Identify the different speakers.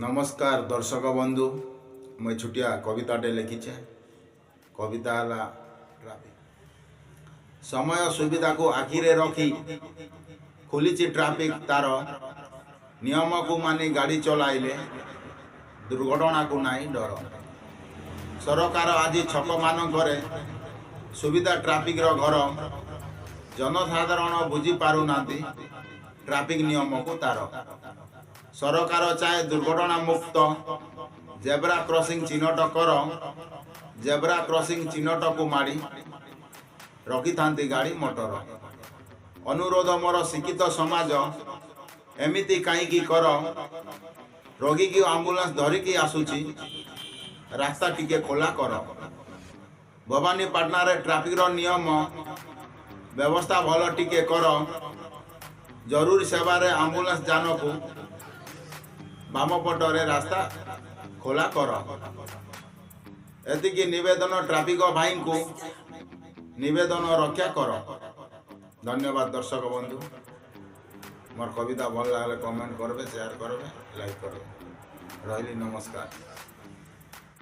Speaker 1: ନମସ୍କାର ଦର୍ଶକ ବନ୍ଧୁ, ମୁଇଁ ଛୋଟିଆ କବିତାଟେ ଲେଖିଛେ। କବିତା ହେଲା ଟ୍ରାଫିକ୍। ସମୟ ସୁବିଧାକୁ ଆଖିରେ ରଖି ଖୋଲିଛି ଟ୍ରାଫିକ୍ ତାର। ନିୟମକୁ ମାନି ଗାଡ଼ି ଚଲାଇଲେ ଦୁର୍ଘଟଣାକୁ ନାହିଁ ଡର। ସରକାର ଆଜି ଛକମାନଙ୍କରେ ସୁବିଧା ଟ୍ରାଫିକ୍ର ଘର। ଜନସାଧାରଣ ବୁଝି ପାରୁନାହାନ୍ତି ଟ୍ରାଫିକ୍ ନିୟମକୁ ତାର। ସରକାର ଚାହେଁ ଦୁର୍ଘଟଣା ମୁକ୍ତ ଜେବ୍ରା କ୍ରସିଂ ଚିହ୍ନଟ କର। ଜେବ୍ରା କ୍ରସିଂ ଚିହ୍ନଟକୁ ମାଡ଼ି ରଖିଥାନ୍ତି ଗାଡ଼ି ମଟର। ଅନୁରୋଧ ମୋର, ଶିକ୍ଷିତ ସମାଜ, ଏମିତି କାହିଁକି କର? ରୋଗୀକି ଆମ୍ବୁଲାନ୍ସ ଧରିକି ଆସୁଛି, ରାସ୍ତା ଟିକେ ଖୋଲା କର। ଭବାନୀପାଟଣାରେ ଟ୍ରାଫିକ୍ର ନିୟମ ବ୍ୟବସ୍ଥା ଭଲ ଟିକେ କର। ଜରୁରୀ ସେବାରେ ଆମ୍ବୁଲାନ୍ସ ଯାନକୁ ବାମ ପଟରେ ରାସ୍ତା ଖୋଲା କର। ଏତିକି ନିବେଦନ ଟ୍ରାଫିକ ଭାଇଙ୍କୁ, ନିବେଦନ ରକ୍ଷା କର। ଧନ୍ୟବାଦ ଦର୍ଶକ ବନ୍ଧୁ। ମୋର କବିତା ଭଲ ଲାଗଲେ କମେଣ୍ଟ କରବେ, ସେୟାର କରବେ, ଲାଇକ୍ କରବେ। ରହିଲି, ନମସ୍କାର।